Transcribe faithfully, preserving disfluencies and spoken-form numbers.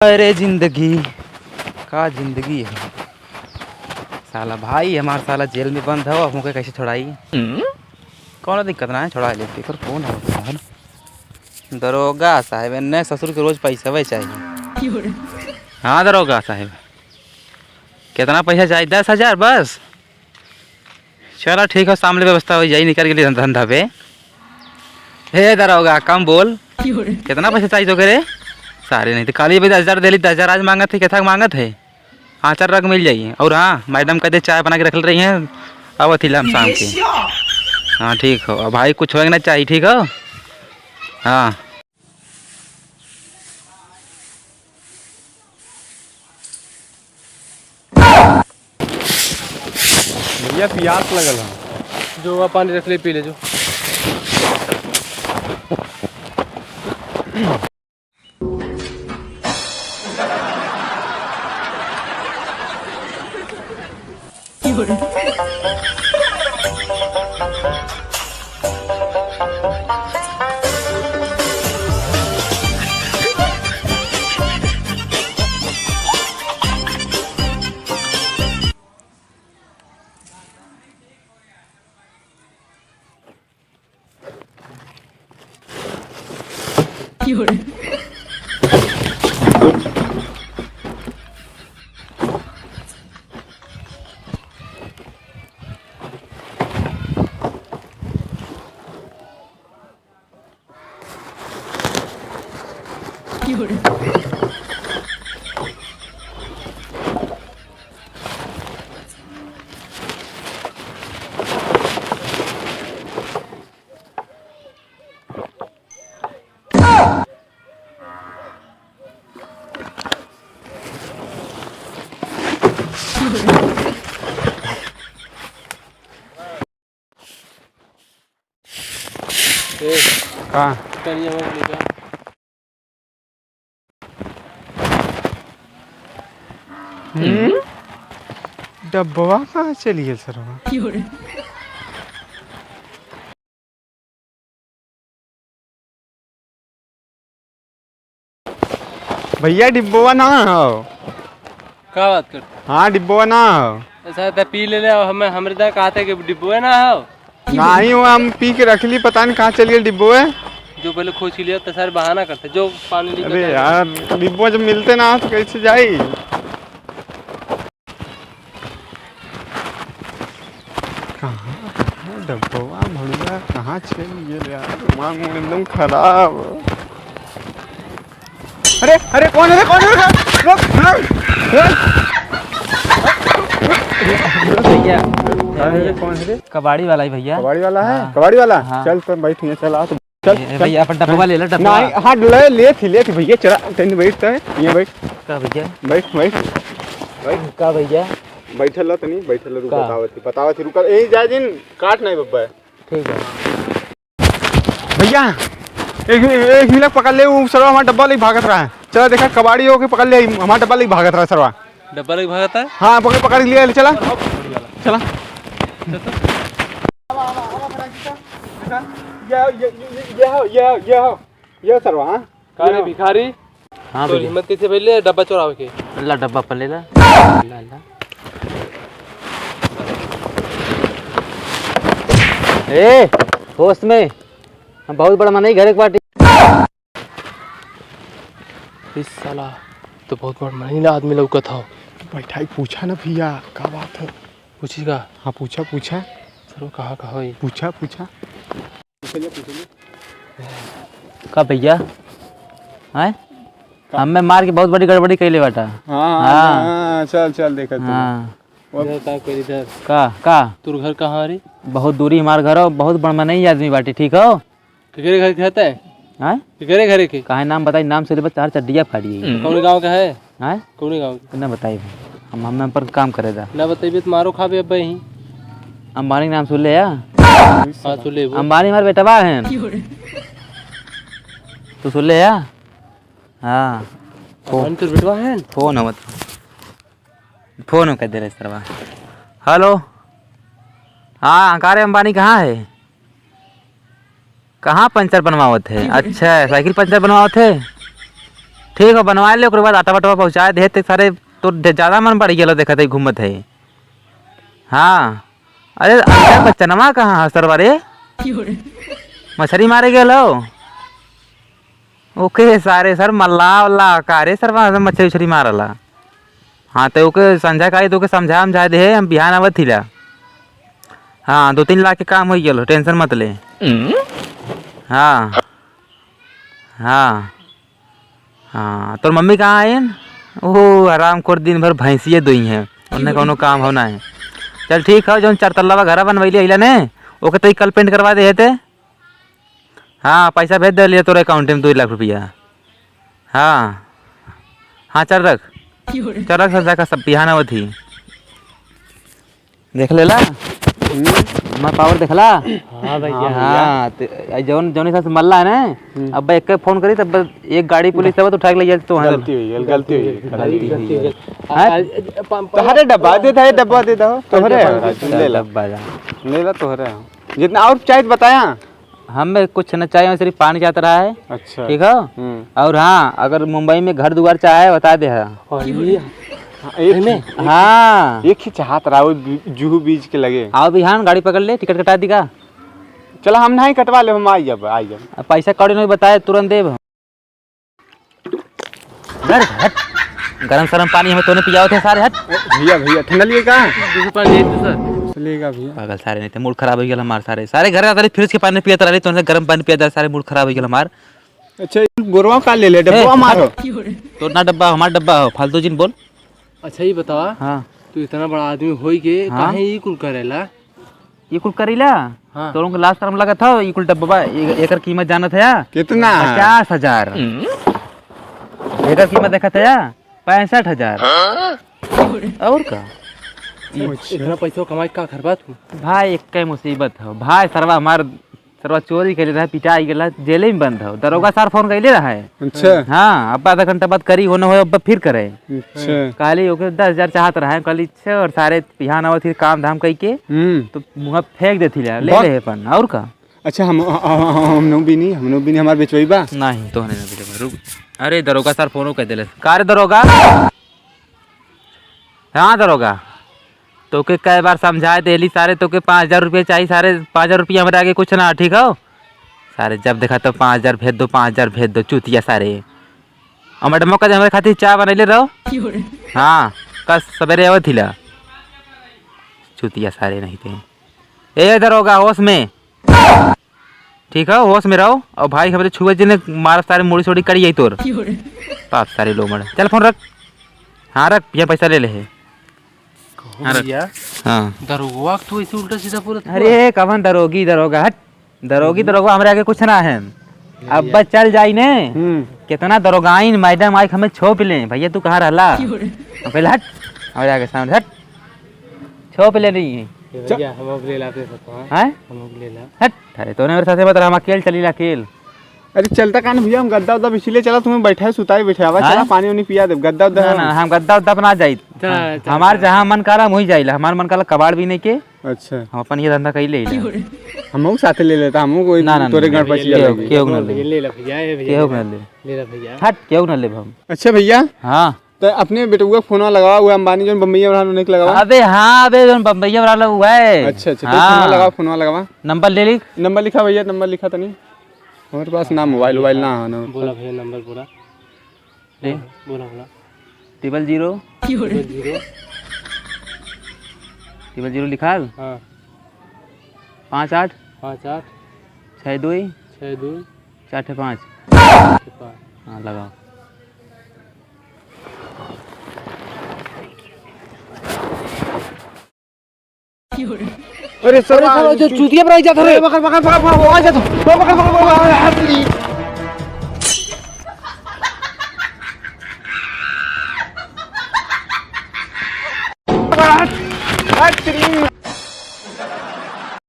अरे जिंदगी, का जिंदगी है। साला भाई हमार साला जेल में बंद है, अब हमके कैसे छोड़ाई? कौनो दिक्कत ना है, छोड़ा लेते। एकर कौन है यार? दरोगा साहब, एन्ने ससुर के रोज पैसवे चाहिए। हाँ दरोगा साहब, कितना पैसा चाहिए? दस हजार बस। चला ठीक है, सामने व्यवस्था हो जाई, निकल गेली धंधा पे। हे दरोगा, कम बोल। कितना पैसा चाहिए तोके रे? सारे नहीं तो खाली अभी दस हजार देली, दस हजार आज मांगत है, केथा मांगत है? हाँ, चार रख मिल जाई। और हाँ, मैडम कह दे चाय बना के रखल रही हैं, अब अथी लाम शाम के। हाँ ठीक हो, अब भाई कुछ होए ना चाहिए, ठीक हो? हाँ। भैया पियास लगल है। जो हुआ पानी रख ले, पी ले जो। ए, का? करिया वो लेके आ। हम्म? डब्बवा कहाँ चल गया सरवा? भैया, डिब्बवा ना हो। का बात करते? हाँ, डिब्बवा ना हो। ऐसा तो पी ले ले, अब हमें, हमरे दा कहते कि डिब्बवा ना हो। नहीं, वो हम पी के रख ली, पता नहीं कहाँ चल गया डिब्बवा। जो पहले खोज के लिया, तो सारे बहाना करते, जो पानी लेके अरे जाए। यार, डिब्बवा जब मिलते ना हो तो कैसे जाई? कहाँ, कहाँ डब्बवा भड़ुआ, कहाँ चल गए यार? दिमाग में एकदम खराब। अरे, अरे, कौन है रे, कौन है रे? रुक, रुक, रुक। भैया, अरे, भैया, कौन है रे? कबाड़ी वाला ही भैया। कबाड़ी वाला है? हाँ। कबाड़ी वाला? हाँ। चल, तो बैठ यहाँ, चल, आ तो। चल, ए, चल। भैया, अपन डब्बा ले ला, डब्बा। नहीं, हाँ, ले, ले थी, ले थी भैया, चला, तनी बैठ, तनी, यहाँ बैठ। का भैया? बैठ, बैठ। बैठ। का भैया? बैठल रह तनी, बैठल रह, रुक। का? बतावत ही, बतावत ही, रुका, यही जा जिन, काट नहीं बब्बा। ठीक है। भैया, एक, एक मिनट पकड़ ले, वो सरवा हमारा डब्बा लेके भागत रहा है। चला देखा, कबाड़ी होके पकड़ ले, हमारा डब्बा लेके भागत रहा है सरवा। डब्बा लेके भागत है? हाँ, पकड़, पकड़ लिया, ले चला। चला। ये, ये, ये, ये हो, ये हो, ये हो, ये हो सरवा, हाँ? का रे ये हो। भिखारी? हाँ तो भैया। हिम्मत कैसे भइले डब्बा चोरावे के? ला डब्बा पर ले ला। ला, ला। ए, होश में। हम बहुत बड़ा मनई घरे के बाटी। इस साला तो बहुत बड़ महीना आदमी लौकत हौ। बैठाई पूछा ना भैया, का बात है? पूछी का? हाँ, पूछा, पूछा। सर, वो कहाँ का होई? पूछा, पूछा। का भैया? हैं? का? हमें मार के बहुत बड़ी गड़बड़ी कैले बाटा। हाँ, हाँ। हाँ, चल, चल, देखत हई। हाँ। वो इधर का कर, इधर। का, का? तोर घर कहाँ रे? बहुत दूरी हमार घर हो, बहुत बड़ मनई आदमी बाटी, ठीक हो? केकरे घर के हते? हाँ? केकरे घरे के? काहे नाम बताई, नाम से लेबा चार चड्डिया फाड़ी। कौन गाँव का है? हाँ? कौन गाँव के? ना बताई भाई। हम, हम, हम पर काम करे दा। ना बताइबे तो मारो खाबे अब ही। अंबानी के नाम सुन ले या? हाँ, सुन ले वो। अंबानी हमारे बेटवा हैं। तू सुन ले या? हाँ। अंबानी तोर बेटवा हैं? फोन आवत। फोन कर दे रहे सरवा। हेलो। हाँ, का रे अंबानी कहाँ है? कहाँ पंचर बनवावत है? अच्छा, साइकिल पंचर बनवावत है? ठीक है, बनवा ले, ओकरे बाद आटा बटवा पहुँचा दे, ते सारे तो ढे-, ज्यादा मन बढ़ गेलो, देखत है घूमत है। हाँ, अरे अंडा बच्चनवा कहाँ है सरवा रे? मछरी मारे गेलो। ओके सारे सर, मल्ला वल्ला का रे सरवा, मछरी उछरी मारला। हाँ, तो ओके संझा का, तो ओके समझा, समझा दे, हम बिहान आवत हिला। हाँ, दो तीन लाख के काम हो गेलो, tension मत ले। हाँ, हाँ, हाँ, तोर मम्मी कहाँ आइन? ओहो, आराम कर, दिन भर भैंसिए दोई हैं, उन्हें कौनो काम हो ना है। चल ठीक है, जौन चार तल्ला घरा बनवैली अइला ने, ओके तो कल paint करवा दे हेते। हाँ, पैसा भेज दे लिया तोरे account में दो लाख रुपया। हाँ, हाँ, चल रख, चल रख, सब जाकर सब बिहान आवत ही। देख लेला? हम्म। हमार power देखला? हाँ भैया। हाँ, ते, आ जौन, जौन हिसाब से मल्ला है ना, हम्म। अब एक के phone करी, तब एक गाड़ी पुलिस तब तो उठा के ले जाए तो वहाँ। गलती हुई है, गलती हुई है, गलती हुई है। हाँ? आ, आ, पा-, पा-, तोहरे डब्बा दे दे, डब्बा दे दो, तोहरे डब्बा है, दे दो। ले ला। डब्बा जा। ले ला, तोहरे है। जितना और चाहिए बताया। हमें कुछ न चाहिए, सिर्फ पानी चाहत रहा है। अच्छा। ठीक है? हम्म। और हाँ, अगर मुंबई में घर दुआर चाहे, बता दे है। और ये, हाँ, एक ही, में? एक ही, हाँ। एक ही चाहत रहा, वो बी-, जुहू बीज के लगे। आओ बिहान, गाड़ी पकड़ ले, टिकट कटा दी का? चला, हम नहीं कटवा ले, हम आई जब, आई जब। अब पैसा कौड़ी नहीं बताए, तुरंत देब हम। घर हट। गरम सरम पानी हमें तोने पियावत है सारे, हट। भैया, भैया, ठंडा लिए का? दूसरा पानी दे दो सर। लेगा भैया। पागल सारे, नहीं तो mood खराब हो गया हमार सारे। सारे घर आता रहे, fridge के पानी पियात रहे, तोने गरम पानी पियात रहे, सारे mood खराब हो गया हमार। अच्छा, ये गोरवा का ले ले, डब्बा ए, मारो। हट। तो ना डब्बा, हमार डब्बा हो, फालतू जिन बोल। अच्छा, ये बतावा, हाँ। तू इतना बड़ा आदमी होई के हाँ। काहे ई कुल करेला? ई कुल करीला? हाँ। तो लोगन के लाज शरम लगत हो? ई कुल डब्बा, ए-, एकर कीमत जानत है? कितना है? पचास हजार। एकर कीमत देखत है? पैंसठ हजार। हाँ? और का? अच्छा। इतना पैसा कमाई का घर बात हो? भाई, एक मुसीबत हो। भाई, सरवा हमार सरवा चोरी कइले रहे, पिटाई गेला, जेले में बंद हो। दरोगा सर phone कइले रहे। अच्छा। हाँ, अब आधा घंटा बाद करी, होने होए, अब फिर करे। अच्छा। कहली, ओके दस हजार चाहत रहे, कहली, "छे, और सारे बिहान आवत ही काम धाम कइके, हम्म। तो मुँह फेंक देती ले, ले बक- ले अपन, और का?" अच्छा, हम, हम, हम, हम, हमनो भी नहीं, हमनो भी नहीं, हमार बेचवाई बा। नहीं, तो नहीं, नहीं, रुक। अरे, दरोगा सर phone कर देले। का रे दरोगा? हाँ दरोगा, तोके कई बार समझाए देली सारे, तोके पाँच हजार रुपया चाहिए सारे, पाँच हजार रुपया हमरे आगे कुछ ना, ठीक हो? सारे जब देखा तो पाँच हजार भेज दो, पाँच हजार भेज दो, चूतिया सारे। और मैडम का हमरे खातिर चाय बनैले रहो। हाँ, कल सवेरे आवत हिला। चूतिया सारे नहीं थे। ए दरोगा, होश में। ठीक है, होश में रहो। और भाई, हमरे छुए जिने मारब सारे, मुड़ी सोड़ी कड़ी जाई तोर। बाप सारे लोमड़। चल, phone रख। हाँ, रख, यहाँ पैसा ले ले है। हाँ, रख। भैया, हाँ। दरोगवा तू ऐसे उल्टा सीधा बोलत हुआ। अरे, कवन दरोगी, दरोगा, हट। दरोगी, हम्म। दरोगा हमरे आगे कुछ ना है। ले अब लिया। बस चल जाई ने। हम्म। कितना दरोगाइन, मैडम आई हमें छोप ले, "भैया, तू कहाँ रहला?" हम कहले, "हट, हमरे आगे सामने हट।" छोप ले नहीं है। ये भैया, हम अब ले लाते सकते हैं। हैं? हम अब ले ला। हट, अरे तोने मेरे साथे बता, हम अकेल चली ला, अकेल। अरे चलता कान भैया, हम गद्दा उद्दा बिछिले चला, तुम्हें बैठाए सुताए बैठावा, हाँ? चला पानी उनी पिया दे, गद्दा उद्दा ना, हम ना, हम गद्दा उद्दा पर ना जाई। जा, जा, हमार जा। जहाँ मन करा, हम वही जाइला, हमार मन करा कबाड़ भी नहीं के। अच्छा। हम अपन ये धंधा कइले ही ना। हमहू साथे ले लेता, हमहू कोई ना, ना, तोरे ना, गणपति केहू, लगे। केहू ना ले। ले ला भैया, ये भैया, केहू ले ना ला। ले। ले ला भैया। हट, केहू ना ले हम। अच्छा भैया। हाँ। तो अपने बेटुआ फोनवा लगावा, वो अंबानी जो बम्बईया वाला उन्हें लगावा। अबे हाँ, अबे जो बम्बईया वाला वो है। अच्छा, अच्छा, तो हाँ। फोनवा लगावा, फोनवा लगावा। नंबर ले लिख। नंबर लिखा भैया, नंबर लिखा तनी। हमारे पास ना मोबाइल वोबाइल ना है ना। बोला भैया नंबर पूरा। ले। बोला, बोला। ट्रिपल ज़ीरो। ट्रिपल ज़ीरो। ट्रिपल ज़ीरो लिखा है? हाँ। पाँच आठ। पाँच आठ। छः दो। छः दो। चार ठे पाँच। चार ठे पाँच। हाँ, लगाओ। अरे सर, अरे सर, जो चूतिया पर आई जात हो रे। पकड़, पकड़, पकड़, पकड़, आ जात हो। पकड़, पकड़, पकड़, पकड़, पकड़,